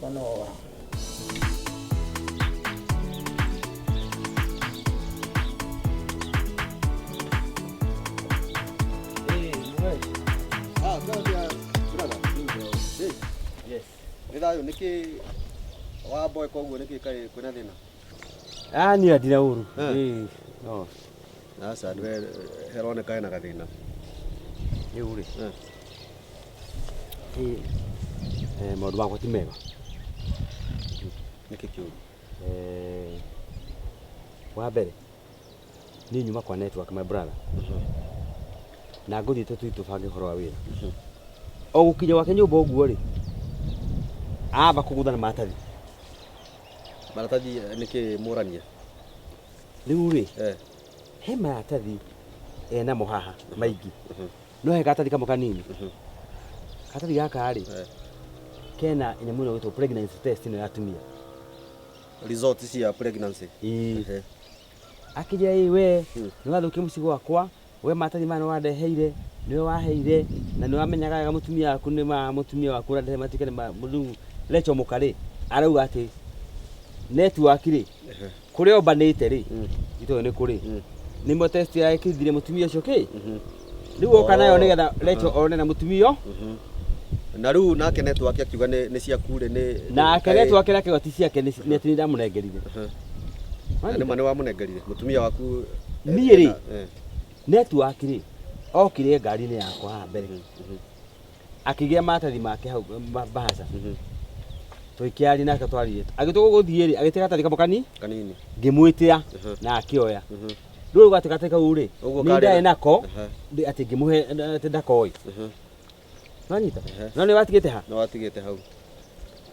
Wakwa nĩ wora. Ah, Claudia, brother. Hey, Yes. nĩ thayũ nĩkĩ wa boy koguo nĩkĩ kaĩ kwĩna thĩna? Ah, niĩ ndina ũru. Eh. Ĩĩ, no. Aca nĩwe heroneka hena gathĩna. Rĩu rĩ. Eh. Ĩĩ. Eh, maũndũ makwa ti mega. Nĩkĩ kĩũru? Eh, wa mbere niĩ nyuma kwa network my brother na ngũthiĩte tũthiĩ tũbange ũhoro wa wĩra o gũkinya gwake nyũmba ũguo rĩ amba kũgũtha na maratathi. Maratathi nĩkĩ mũrania? Rĩu rĩ, Eh. he maratathi enamo haha maingĩ, no he karatathi kamwe kanini. Karatathi gaka rĩ, Eh. kena nyamũ ĩno ĩgwĩtwo pregnancy test ĩno ya atumia. Result cia pregnancy. Ĩĩ. Ehe. Akĩnjĩra, ĩ we nĩ wathũkia mũciĩ gwakwa, we maratathi maya nĩ wandeheire, nĩwe waheire na nĩ wamenyaga wega mũtumia waku nĩ ma mũtumia waku ũrandehe matuĩke nĩ ma rĩu Rachel mũka rĩ arauga atĩ network rĩ kũrĩa ombanĩte rĩ itoĩ nĩ kũrĩ nĩmo test yaekithire mũtumia ũcio kĩ rĩu oka nayo nĩgetha Rachel one na mũtumia ũyũ. Na rĩu nake network akiuga nĩ ciaku rĩ nĩ Nake kaĩ- network nake ti ciake, nĩ atĩ nĩ ndamũnengerire. Na nĩ ma nĩ wamũnengerire mũtumia waku? Niĩ rĩ, Eh. network rĩ okire ngari-inĩ yakwa haha mbere akĩgĩa maratathi make hau bahaca, tũikĩaria nake twaririe agĩtua gũthiĩ rĩ agĩte karatathi kamwe kani Kanini. Ngĩmwĩtĩra na akĩoya. Rĩu gatĩ karatathi kau rĩ, Ũguo nĩ karĩ ndarĩ nako Aha. atĩ ngĩmũhe atĩ ndakoĩ nonyita no nĩ watigĩte ha. Nĩ watigĩte hau.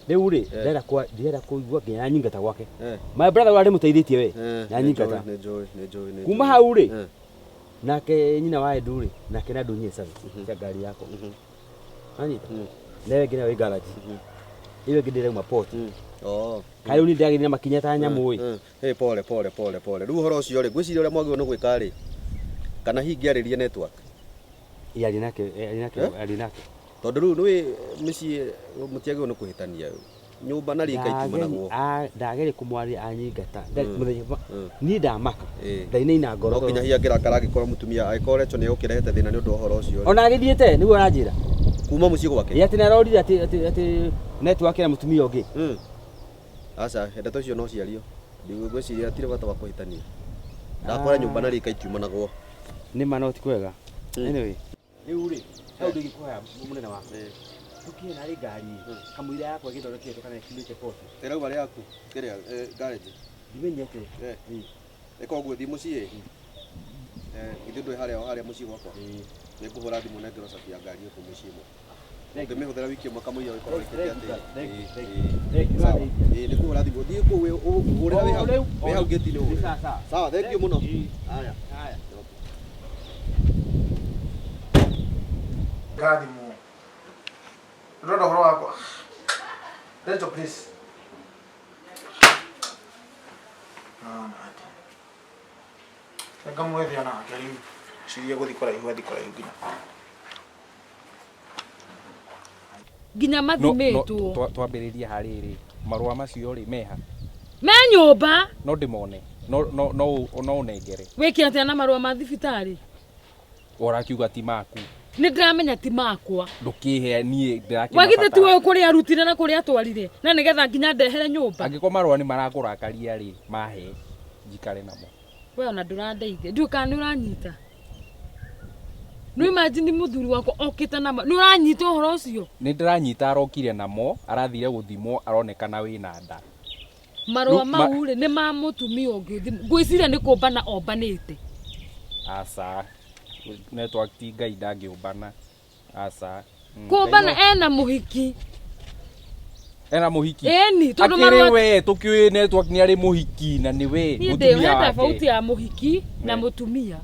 Rĩu rĩ, ndĩrenda ndĩrenda kũigua nginya nyingata gwake. Eh. My brother ũrĩa ndĩmũteithĩtie we Eh, na nĩ nyingata. njũĩ, nĩ njũĩ, nĩ njũĩ, nĩ Kuma njũĩ. hau rĩ, Eh. nake nyina wa Edu rĩ nake na ndunyie service cia ngari yakwa nanyita nawe nginya wĩ garage ĩyo ĩngĩ ndĩrauma port. Oh. Kaĩ rĩu niĩ ndĩragĩthiĩ na makinya ta nyamũ ĩ. Mm. Hey, pole pole pole pole. Rĩu ũhoro ũcio rĩ, ngwĩciria ũrĩa mwagĩrĩirwo nĩ gwĩka rĩ, kana hihi ngĩarĩrie network. Ĩ, arĩ nake, arĩ nake. Eh? Arĩ nake. Tondũ rĩu nĩwĩ mĩciĩ mũtiagĩrĩirwo nĩ kũhĩtania nyũmba na rika itiumanagwo. Ndageria kũmwaria anyingata mũthenya niĩ ndamaka Ĩ. ndainaina ngoro. No nginya hihi angĩrakara angĩkorwo mũtumia angĩkorwo Rachel nĩ egũkĩrehete thĩna nĩ ũndũ wa ũhoro ũcio rĩ. Ona agĩthiĩte nĩguo aranjĩra. Kuma mũciĩ gwake. Ĩ, atĩ nĩarorire atĩ network na mũtumia ũngĩ. Aca, ndeto icio no ciario. Ndigwĩciria hatirĩ bata wa kũhĩtania. Ndakora nyũmba na rika itiumanagwo. Nĩ ma no ti kwega. Anyway, rĩu rĩ, hau ndĩgĩkũhoya mũnene wakwa tũkihe narĩ ngari kamũira yakwa ĩgĩthondeketwo kana ĩkiumĩte port. Ĩrauma rĩaku kĩrĩa garage. Ndimenyete. Eh. Ĩka ũguo, thiĩ mũciĩ. Eh, githĩ ndũĩ harĩa harĩa mũciĩ gwakwa? Nĩ ngũhũra thimũ nengerwo cabi ya ngari ĩyo mũciĩ ĩmwe. Ũngĩmĩhũthĩra wiki ĩmwe kamũira ũgĩkorwo wĩkĩte atĩ. Thank you. Sawa. Ĩĩ, nĩ kũhũra thimũ. Thiĩ kũu ũhũrĩra wĩ hau. O, rĩu. Wĩ hau gate-inĩ ũhũre. Sawa, sawa. Sawa, thank you mũno. Ĩĩ. Haya. Haya. Ngathimwo. Ndĩrona ũhoro wakwa. Rachel, please. No, atĩ. Ngamwethe onake rĩu. Cirie gũthiĩ kũraihu athiĩ kũraihu nginya. Nginya mathimĩtwo. Twambĩrĩrie harĩrĩ marũa macio rĩ meha? Me nyũmba. No ndĩmone, no ũnengere. Wĩke atĩa na marũa ma thibitarĩ? Ũrakiuga ti maku. Nĩ ndĩramenya ti makwa. Ndũkĩhe niĩ. Wagithĩ ti Ndĩrakĩmabatara. ũyũ kũrĩa arutire na kũrĩa atwarire na nĩgetha nginya ndehere nyũmba? Angĩkorwo marũa nĩ marakũrakaria rĩ, mahe njikare namo. We ona ndũrandeithia, ndiũĩ kana nĩ ũranyita. Nĩ imagine mũthuri wakwa okĩte na nĩ ũranyita ũhoro ũcio? Nĩ ndĩranyita, arokire namo, arathire gũthimwo aronekana wĩna nda. Marũa Rĩu mau rĩ nĩ ma mũtumia ũngĩ ngwĩciria nĩ kũmbana ombanĩte. Aca, network ti Ngai ndangĩũmbana, aca. Kũmbana Ngai ena mũhiki. Ena mũhiki? Ĩni, tondũ Akĩrĩ marũa we tũkĩũĩ network nĩ arĩ mũhiki na nĩ we Niĩ mũtumia ndĩ wake. tofauti ya mũhiki na Eh. mũtumia.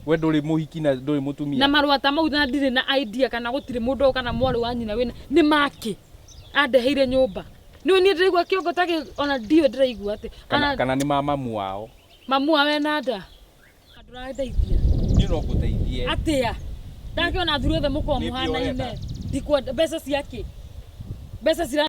We ndũrĩ mũhiki na ndũrĩ mũtumia. Na marũa ta mau na ndirĩ na idea kana gũtirĩ mũndũ kana mwarĩ wa nyina wĩna nĩ make andeheire nyũmba. Nĩ niĩ ndĩraigua kĩongo ta ona ndiũĩ ndĩraigua atĩ kana, ona kana nĩ ma mamu wao. Mamu wawe na nda ndũrandeithia. Niĩ no ngũteithie. Atĩa ndakĩona athuri othe mũkorwo Nĩ mbia mũhanaine? ũrenda? Ndikwenda mbeca ciake, mbeca cira